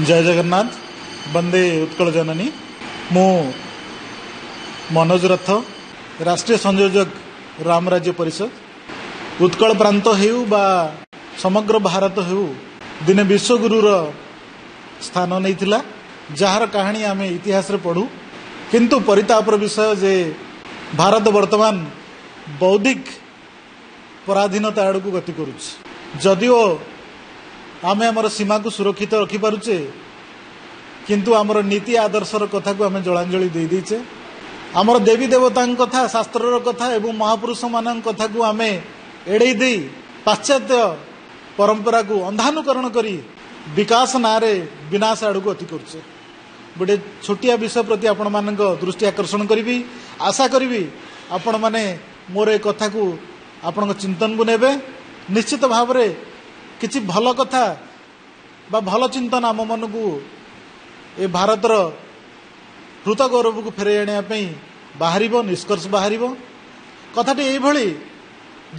ଜୟ ଜଗନ୍ନାଥ, ବନ୍ଦେ ଉତ୍କଳ ଜନନୀ। ମୁଁ ମନୋଜ ରଥ, ରାଷ୍ଟ୍ରୀୟ ସଂଯୋଜକ ରାମରାଜ୍ୟ ପରିଷଦ। ଉତ୍କଳ ପ୍ରାନ୍ତ ହେଉ ବା ସମଗ୍ର ଭାରତ ହେଉ, ଦିନେ ବିଶ୍ୱଗୁରୁର ସ୍ଥାନ ନେଇଥିଲା, ଯାହାର କାହାଣୀ ଆମେ ଇତିହାସରେ ପଢ଼ୁ। କିନ୍ତୁ ପରିତାପର ବିଷୟ ଯେ ଭାରତ ବର୍ତ୍ତମାନ ବୌଦ୍ଧିକ ପରାଧୀନତା ଆଡ଼କୁ ଗତି କରୁଛି। ଯଦିଓ ଆମେ ଆମର ସୀମାକୁ ସୁରକ୍ଷିତ ରଖିପାରୁଛେ, କିନ୍ତୁ ଆମର ନୀତି ଆଦର୍ଶର କଥାକୁ ଆମେ ଜଳାଞ୍ଜଳି ଦେଇଦେଇଛେ। ଆମର ଦେବୀ ଦେବତାଙ୍କ କଥା, ଶାସ୍ତ୍ରର କଥା ଏବଂ ମହାପୁରୁଷମାନଙ୍କ କଥାକୁ ଆମେ ଏଡ଼େଇ ଦେଇ ପାଶ୍ଚାତ୍ୟ ପରମ୍ପରାକୁ ଅନ୍ଧାନୁକରଣ କରି ବିକାଶ ନାଁରେ ବିନାଶ ଆଡ଼କୁ ଗତି କରୁଛେ। ଗୋଟେ ଛୋଟିଆ ବିଷୟ ପ୍ରତି ଆପଣମାନଙ୍କ ଦୃଷ୍ଟି ଆକର୍ଷଣ କରିବି। ଆଶା କରିବି ଆପଣମାନେ ମୋର ଏ କଥାକୁ ଆପଣଙ୍କ ଚିନ୍ତନକୁ ନେବେ। ନିଶ୍ଚିତ ଭାବରେ କିଛି ଭଲ କଥା ବା ଭଲ ଚିନ୍ତନ ଆମ ମନକୁ ଏ ଭାରତର ହୃତ ଗୌରବକୁ ଫେରାଇ ଆଣିବା ପାଇଁ ବାହାରିବ, ନିଷ୍କର୍ଷ ବାହାରିବ। କଥାଟି ଏଇଭଳି,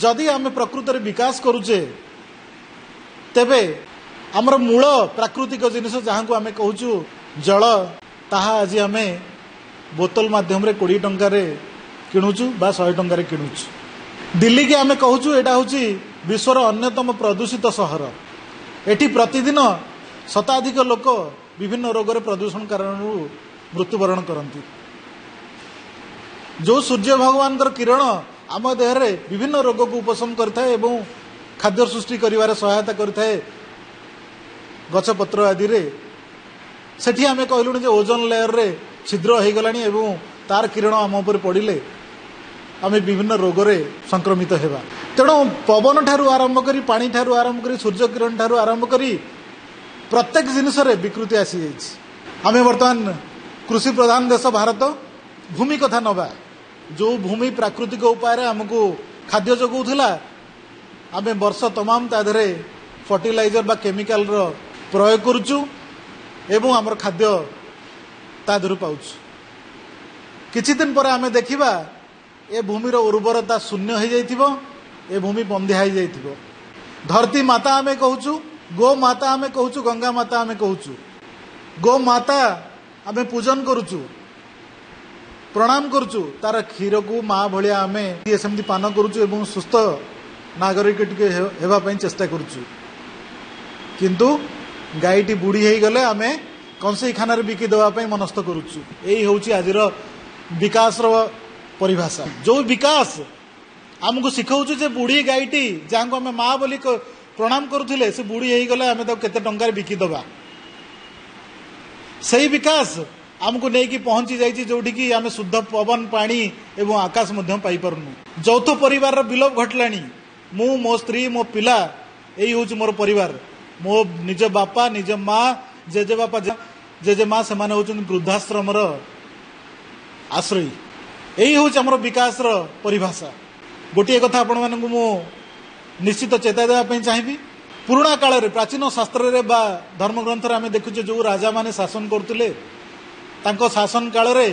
ଯଦି ଆମେ ପ୍ରକୃତରେ ବିକାଶ କରୁଛେ, ତେବେ ଆମର ମୂଳ ପ୍ରାକୃତିକ ଜିନିଷ ଯାହାକୁ ଆମେ କହୁଛୁ ଜଳ, ତାହା ଆଜି ଆମେ ବୋତଲ ମାଧ୍ୟମରେ 20 ଟଙ୍କାରେ କିଣୁଛୁ ବା 100 ଟଙ୍କାରେ କିଣୁଛୁ। ଦିଲ୍ଲୀକି ଆମେ କହୁଛୁ ଏଇଟା ହେଉଛି ବିଶ୍ୱର ଅନ୍ୟତମ ପ୍ରଦୂଷିତ ସହର। ଏଠି ପ୍ରତିଦିନ ଶତାଧିକ ଲୋକ ବିଭିନ୍ନ ରୋଗରେ ପ୍ରଦୂଷଣ କାରଣରୁ ମୃତ୍ୟୁବରଣ କରନ୍ତି। ଯେଉଁ ସୂର୍ଯ୍ୟ ଭଗବାନଙ୍କର କିରଣ ଆମ ଦେହରେ ବିଭିନ୍ନ ରୋଗକୁ ଉପଶମ କରିଥାଏ ଏବଂ ଖାଦ୍ୟ ସୃଷ୍ଟି କରିବାରେ ସହାୟତା କରିଥାଏ ଗଛପତ୍ର ଆଦିରେ, ସେଠି ଆମେ କହିଲୁଣି ଯେ ଓଜନ ଲେୟରରେ ଛିଦ୍ର ହେଇଗଲାଣି ଏବଂ ତାର କିରଣ ଆମ ଉପରେ ପଡ଼ିଲେ ଆମେ ବିଭିନ୍ନ ରୋଗରେ ସଂକ୍ରମିତ ହେବା। ତେଣୁ ପବନ ଠାରୁ ଆରମ୍ଭ କରି, ପାଣି ଠାରୁ ଆରମ୍ଭ କରି, ସୂର୍ଯ୍ୟ କିରଣ ଠାରୁ ଆରମ୍ଭ କରି ପ୍ରତ୍ୟେକ ଜିନିଷରେ ବିକୃତି ଆସିଯାଇଛି। ଆମେ ବର୍ତ୍ତମାନ କୃଷି ପ୍ରଧାନ ଦେଶ ଭାରତ। ଭୂମି କଥା ନେବା, ଯେଉଁ ଭୂମି ପ୍ରାକୃତିକ ଉପାୟରେ ଆମକୁ ଖାଦ୍ୟ ଯୋଗାଉଥିଲା, ଆମେ ବର୍ଷ ତମାମ ତା ଦେହରେ ଫର୍ଟିଲାଇଜର ବା କେମିକାଲର ପ୍ରୟୋଗ କରୁଛୁ ଏବଂ ଆମର ଖାଦ୍ୟ ତା ଦେହରୁ ପାଉଛୁ। କିଛି ଦିନ ପରେ ଆମେ ଦେଖିବା ଏ ଭୂମିର ଉର୍ବରତା ଶୂନ୍ୟ ହେଇଯାଇଥିବ, ଏ ଭୂମି ବନ୍ଧ୍ୟା ହେଇଯାଇଥିବ। ଧରତୀ ମାତା ଆମେ କହୁଛୁ, ଗୋ ମାତା ଆମେ କହୁଛୁ, ଗଙ୍ଗା ମାତା ଆମେ କହୁଛୁ। ଗୋ ମାତା ଆମେ ପୂଜନ କରୁଛୁ, ପ୍ରଣାମ କରୁଛୁ, ତାର କ୍ଷୀରକୁ ମା ଭଳିଆ ଆମେ ସେମିତି ପାନ କରୁଛୁ ଏବଂ ସୁସ୍ଥ ନାଗରିକ ଟିକେ ହେବା ପାଇଁ ଚେଷ୍ଟା କରୁଛୁ। କିନ୍ତୁ ଗାଈଟି ବୁଢ଼ୀ ହେଇଗଲେ ଆମେ କଂସେଇଖାନାରେ ବିକି ଦେବା ପାଇଁ ମନସ୍ଥ କରୁଛୁ। ଏଇ ହେଉଛି ଆଜିର ବିକାଶର ପରିଭାଷା। ଯେଉଁ ବିକାଶ ଆମକୁ ଶିଖାଉଛି ଯେ ବୁଢ଼ୀ ଗାଈଟି ଯାହାକୁ ଆମେ ମା ବୋଲି ପ୍ରଣାମ କରୁଥିଲେ, ସେ ବୁଢ଼ୀ ହେଇଗଲେ ଆମେ ତାକୁ କେତେ ଟଙ୍କାରେ ବିକିଦେବା, ସେଇ ବିକାଶ ଆମକୁ ନେଇକି ପହଞ୍ଚି ଯାଇଛି ଯୋଉଠିକି ଆମେ ଶୁଦ୍ଧ ପବନ, ପାଣି ଏବଂ ଆକାଶ ମଧ୍ୟ ପାଇପାରୁନୁ। ଯୌଥ ପରିବାରର ବିଲୋପ ଘଟିଲାଣି। ମୁଁ, ମୋ ସ୍ତ୍ରୀ, ମୋ ପିଲା, ଏଇ ହେଉଛି ମୋର ପରିବାର। ମୋ ନିଜ ବାପା, ନିଜ ମା, ଜେଜେବାପା, ଜେଜେମା, ସେମାନେ ହେଉଛନ୍ତି ବୃଦ୍ଧାଶ୍ରମର ଆଶ୍ରୟୀ। ଏଇ ହେଉଛି ଆମର ବିକାଶର ପରିଭାଷା। ଗୋଟିଏ କଥା ଆପଣମାନଙ୍କୁ ମୁଁ ନିଶ୍ଚିତ ଚେତାଇ ଦେବା ପାଇଁ ଚାହିଁବି। ପୁରୁଣା କାଳରେ ପ୍ରାଚୀନ ଶାସ୍ତ୍ରରେ ବା ଧର୍ମଗ୍ରନ୍ଥରେ ଆମେ ଦେଖୁଛେ ଯେଉଁ ରାଜାମାନେ ଶାସନ କରୁଥିଲେ, ତାଙ୍କ ଶାସନ କାଳରେ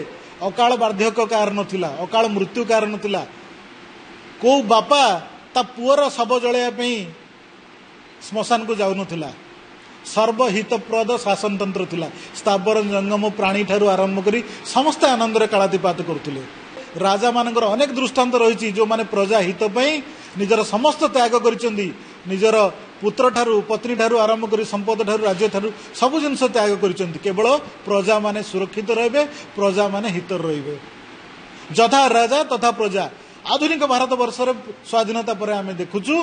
ଅକାଳ ବାର୍ଦ୍ଧକ୍ୟ କାହାର ନଥିଲା, ଅକାଳ ମୃତ୍ୟୁ କାହାର ନଥିଲା। କୋଉ ବାପା ତା ପୁଅର ଶବ ଜଳାଇବା ପାଇଁ ଶ୍ମଶାନକୁ ଯାଉନଥିଲା। ସର୍ବହିତପ୍ରଦ ଶାସନତନ୍ତ୍ର ଥିଲା। ସ୍ଥାବର ଜଙ୍ଗମ ପ୍ରାଣୀ ଠାରୁ ଆରମ୍ଭ କରି ସମସ୍ତେ ଆନନ୍ଦରେ କାଳାତିପାତ କରୁଥିଲେ। ରାଜାମାନଙ୍କର ଅନେକ ଦୃଷ୍ଟାନ୍ତ ରହିଛି ଯେଉଁମାନେ ପ୍ରଜା ହିତ ପାଇଁ ନିଜର ସମସ୍ତ ତ୍ୟାଗ କରିଛନ୍ତି। ନିଜର ପୁତ୍ର ଠାରୁ, ପତ୍ନୀ ଠାରୁ ଆରମ୍ଭ କରି ସମ୍ପଦ ଠାରୁ, ରାଜ୍ୟ ଠାରୁ ସବୁ ଜିନିଷ ତ୍ୟାଗ କରିଛନ୍ତି, କେବଳ ପ୍ରଜାମାନେ ସୁରକ୍ଷିତ ରହିବେ, ପ୍ରଜାମାନେ ହିତରେ ରହିବେ। ଯଥା ରାଜା ତଥା ପ୍ରଜା। ଆଧୁନିକ ଭାରତ ବର୍ଷରେ ସ୍ୱାଧୀନତା ପରେ ଆମେ ଦେଖୁଛୁ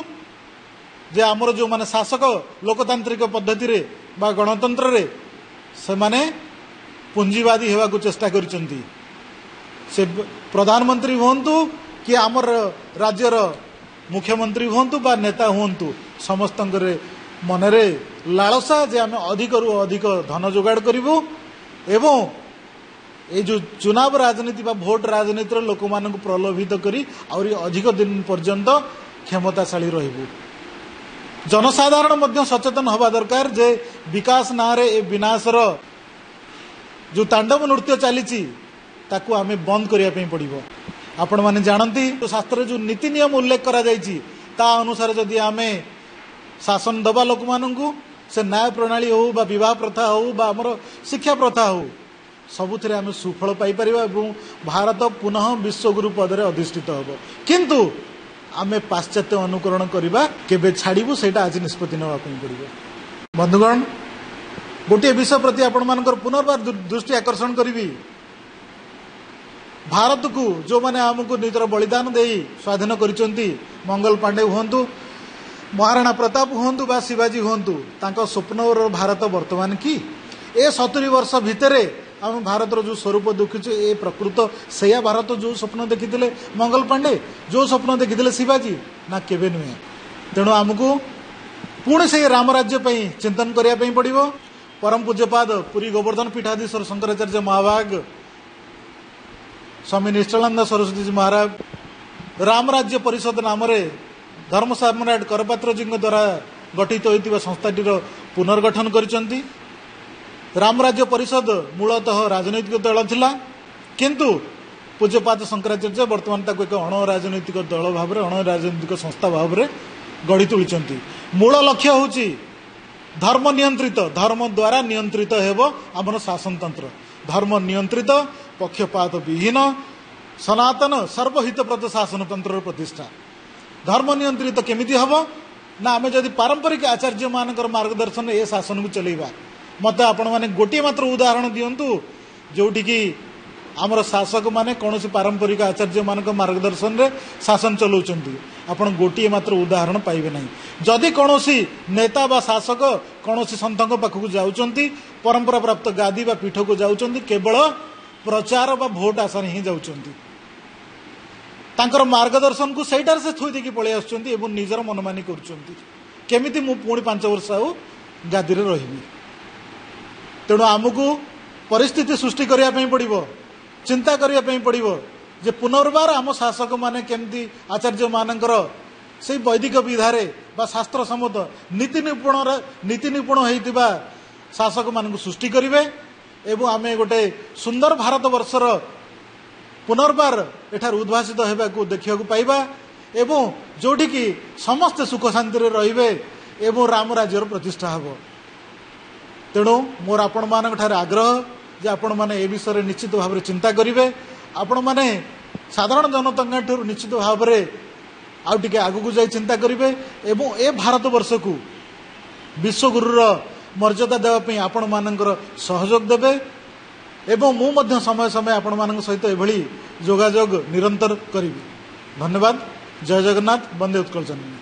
ଯେ ଆମର ଯେଉଁମାନେ ଶାସକ ଲୋକତାନ୍ତ୍ରିକ ପଦ୍ଧତିରେ ବା ଗଣତନ୍ତ୍ରରେ, ସେମାନେ ପୁଞ୍ଜିବାଦୀ ହେବାକୁ ଚେଷ୍ଟା କରିଛନ୍ତି। ସେ ପ୍ରଧାନମନ୍ତ୍ରୀ ହୁଅନ୍ତୁ କି ଆମର ରାଜ୍ୟର ମୁଖ୍ୟମନ୍ତ୍ରୀ ହୁଅନ୍ତୁ ବା ନେତା ହୁଅନ୍ତୁ, ସମସ୍ତଙ୍କର ମନରେ ଲାଳସା ଯେ ଆମେ ଅଧିକରୁ ଅଧିକ ଧନ ଯୋଗାଡ଼ କରିବୁ ଏବଂ ଏଇ ଯେଉଁ ଚୁନାବ ରାଜନୀତି ବା ଭୋଟ ରାଜନୀତିର ଲୋକମାନଙ୍କୁ ପ୍ରଲୋଭିତ କରି ଆହୁରି ଅଧିକ ଦିନ ପର୍ଯ୍ୟନ୍ତ କ୍ଷମତାଶାଳୀ ରହିବୁ। ଜନସାଧାରଣ ମଧ୍ୟ ସଚେତନ ହେବା ଦରକାର ଯେ ବିକାଶ ନାଁରେ ଏ ବିନାଶର ଯେଉଁ ତାଣ୍ଡବ ନୃତ୍ୟ ଚାଲିଛି, ତାକୁ ଆମେ ବନ୍ଦ କରିବା ପାଇଁ ପଡ଼ିବ। ଆପଣମାନେ ଜାଣନ୍ତି, ଶାସ୍ତ୍ରରେ ଯେଉଁ ନୀତି ନିୟମ ଉଲ୍ଲେଖ କରାଯାଇଛି ତା ଅନୁସାରେ ଯଦି ଆମେ ଶାସନ ଦେବା ଲୋକମାନଙ୍କୁ, ସେ ନ୍ୟାୟ ପ୍ରଣାଳୀ ହେଉ ବା ବିବାହ ପ୍ରଥା ହେଉ ବା ଆମର ଶିକ୍ଷା ପ୍ରଥା ହେଉ, ସବୁଥିରେ ଆମେ ସୁଫଳ ପାଇପାରିବା ଏବଂ ଭାରତ ପୁନଃ ବିଶ୍ୱଗୁରୁ ପଦରେ ଅଧିଷ୍ଠିତ ହେବ। କିନ୍ତୁ ଆମେ ପାଶ୍ଚାତ୍ୟ ଅନୁକରଣ କରିବା କେବେ ଛାଡ଼ିବୁ, ସେଇଟା ଆଜି ନିଷ୍ପତ୍ତି ନେବା ପାଇଁ ପଡ଼ିବ। ବନ୍ଧୁଗଣ, ଗୋଟିଏ ବିଷୟ ପ୍ରତି ଆପଣମାନଙ୍କର ପୁନର୍ବାର ଦୃଷ୍ଟି ଆକର୍ଷଣ କରିବି। ଭାରତକୁ ଯେଉଁମାନେ ଆମକୁ ନିଜର ବଳିଦାନ ଦେଇ ସ୍ୱାଧୀନ କରିଛନ୍ତି, ମଙ୍ଗଲ ପାଣ୍ଡେ ହୁଅନ୍ତୁ, ମହାରାଣା ପ୍ରତାପ ହୁଅନ୍ତୁ ବା ଶିବାଜୀ ହୁଅନ୍ତୁ, ତାଙ୍କ ସ୍ୱପ୍ନର ଭାରତ ବର୍ତ୍ତମାନ କି? ଏ 70 ବର୍ଷ ଭିତରେ ଆମେ ଭାରତର ଯେଉଁ ସ୍ୱରୂପ ଦେଖୁଛୁ, ଏ ପ୍ରକୃତ ସେଇଆ ଭାରତ ଯେଉଁ ସ୍ୱପ୍ନ ଦେଖିଥିଲେ ମଙ୍ଗଲ ପାଣ୍ଡେ, ଯେଉଁ ସ୍ୱପ୍ନ ଦେଖିଥିଲେ ଶିବାଜୀ? ନା, କେବେ ନୁହେଁ। ତେଣୁ ଆମକୁ ପୁଣି ସେଇ ରାମରାଜ୍ୟ ପାଇଁ ଚିନ୍ତନ କରିବା ପାଇଁ ପଡ଼ିବ। ପରମ ପୂଜ୍ୟପାଦ ପୁରୀ ଗୋବର୍ଦ୍ଧନ ପୀଠାଧୀଶ୍ୱର ଶଙ୍କରାଚାର୍ଯ୍ୟ ମହାଭାଗ ସ୍ୱାମୀ ନିଶ୍ଚଳାନନ୍ଦ ସରସ୍ୱତୀଜୀ ମହାରାଜ ରାମରାଜ୍ୟ ପରିଷଦ ନାମରେ ଧର୍ମ ସମ୍ରାଟ କରପାତ୍ରଜୀଙ୍କ ଦ୍ୱାରା ଗଠିତ ହୋଇଥିବା ସଂସ୍ଥାଟିର ପୁନର୍ଗଠନ କରିଛନ୍ତି। ରାମରାଜ୍ୟ ପରିଷଦ ମୂଳତଃ ରାଜନୈତିକ ଦଳ ଥିଲା, କିନ୍ତୁ ପୂଜ୍ୟପାଦ ଶଙ୍କରାଚାର୍ଯ୍ୟ ବର୍ତ୍ତମାନ ତାକୁ ଏକ ଅଣରାଜନୈତିକ ଦଳ ଭାବରେ, ଅଣରାଜନୈତିକ ସଂସ୍ଥା ଭାବରେ ଗଢ଼ି ତୋଳିଛନ୍ତି। ମୂଳ ଲକ୍ଷ୍ୟ ହେଉଛି ଧର୍ମ ନିୟନ୍ତ୍ରିତ, ଧର୍ମ ଦ୍ୱାରା ନିୟନ୍ତ୍ରିତ ହେବ ଆମର ଶାସନତନ୍ତ୍ର। ଧର୍ମ ନିୟନ୍ତ୍ରିତ, ପକ୍ଷପାତ ବିହୀନ, ସନାତନ ସର୍ବହିତପ୍ରଦ ଶାସନତନ୍ତ୍ରର ପ୍ରତିଷ୍ଠା। ଧର୍ମ ନିୟନ୍ତ୍ରିତ କେମିତି ହେବ ନା, ଆମେ ଯଦି ପାରମ୍ପରିକ ଆଚାର୍ଯ୍ୟମାନଙ୍କର ମାର୍ଗଦର୍ଶନ ଏ ଶାସନକୁ ଚଲେଇବା। ମୋତେ ଆପଣମାନେ ଗୋଟିଏ ମାତ୍ର ଉଦାହରଣ ଦିଅନ୍ତୁ ଯେଉଁଠିକି ଆମର ଶାସକମାନେ କୌଣସି ପାରମ୍ପରିକ ଆଚାର୍ଯ୍ୟମାନଙ୍କ ମାର୍ଗଦର୍ଶନରେ ଶାସନ ଚଲାଉଛନ୍ତି। ଆପଣ ଗୋଟିଏ ମାତ୍ର ଉଦାହରଣ ପାଇବେ ନାହିଁ। ଯଦି କୌଣସି ନେତା ବା ଶାସକ କୌଣସି ସନ୍ଥଙ୍କ ପାଖକୁ ଯାଉଛନ୍ତି, ପରମ୍ପରା ପ୍ରାପ୍ତ ଗାଦି ବା ପୀଠକୁ ଯାଉଛନ୍ତି, କେବଳ ପ୍ରଚାର ବା ଭୋଟ ଆଶାରେ ହିଁ ଯାଉଛନ୍ତି। ତାଙ୍କର ମାର୍ଗଦର୍ଶନକୁ ସେଇଟାରେ ସେ ଥୋଇ ଦେଇକି ପଳେଇ ଆସୁଛନ୍ତି ଏବଂ ନିଜର ମନମାନି କରୁଛନ୍ତି, କେମିତି ମୁଁ ପୁଣି 5 ବର୍ଷ ଆଉ ଗାଦିରେ ରହିବି। ତେଣୁ ଆମକୁ ପରିସ୍ଥିତି ସୃଷ୍ଟି କରିବା ପାଇଁ ପଡ଼ିବ, ଚିନ୍ତା କରିବା ପାଇଁ ପଡ଼ିବ ଯେ ପୁନର୍ବାର ଆମ ଶାସକମାନେ କେମିତି ଆଚାର୍ଯ୍ୟମାନଙ୍କର ସେଇ ବୈଦିକ ବିଧାରେ ବା ଶାସ୍ତ୍ର ସମ୍ମତ ନୀତି ନିପୁଣ ହେଇଥିବା ଶାସକମାନଙ୍କୁ ସୃଷ୍ଟି କରିବେ ଏବଂ ଆମେ ଗୋଟେ ସୁନ୍ଦର ଭାରତବର୍ଷର ପୁନର୍ବାର ଏଠାରେ ଉଦ୍ଭାସିତ ହେବାକୁ ଦେଖିବାକୁ ପାଇବା ଏବଂ ଯେଉଁଠିକି ସମସ୍ତେ ସୁଖ ଶାନ୍ତିରେ ରହିବେ ଏବଂ ରାମ ରାଜ୍ୟର ପ୍ରତିଷ୍ଠା ହେବ। ତେଣୁ ମୋର ଆପଣମାନଙ୍କ ଠାରେ ଆଗ୍ରହ ଯେ ଆପଣମାନେ ଏ ବିଷୟରେ ନିଶ୍ଚିତ ଭାବରେ ଚିନ୍ତା କରିବେ। ଆପଣମାନେ ସାଧାରଣ ଜନତାଙ୍କ ଠାରୁ ନିଶ୍ଚିତ ଭାବରେ ଆଉ ଟିକେ ଆଗକୁ ଯାଇ ଚିନ୍ତା କରିବେ ଏବଂ ଏ ଭାରତବର୍ଷକୁ ବିଶ୍ୱଗୁରୁର ମର୍ଯ୍ୟାଦା ଦେବା ପାଇଁ ଆପଣମାନଙ୍କର ସହଯୋଗ ଦେବେ ଏବଂ ମୁଁ ମଧ୍ୟ ସମୟ ସମୟ ଆପଣମାନଙ୍କ ସହିତ ଏଭଳି ଯୋଗାଯୋଗ ନିରନ୍ତର କରିବି। ଧନ୍ୟବାଦ। ଜୟ ଜଗନ୍ନାଥ। ବନ୍ଦେ ଉତ୍କଳ ଜନନୀ।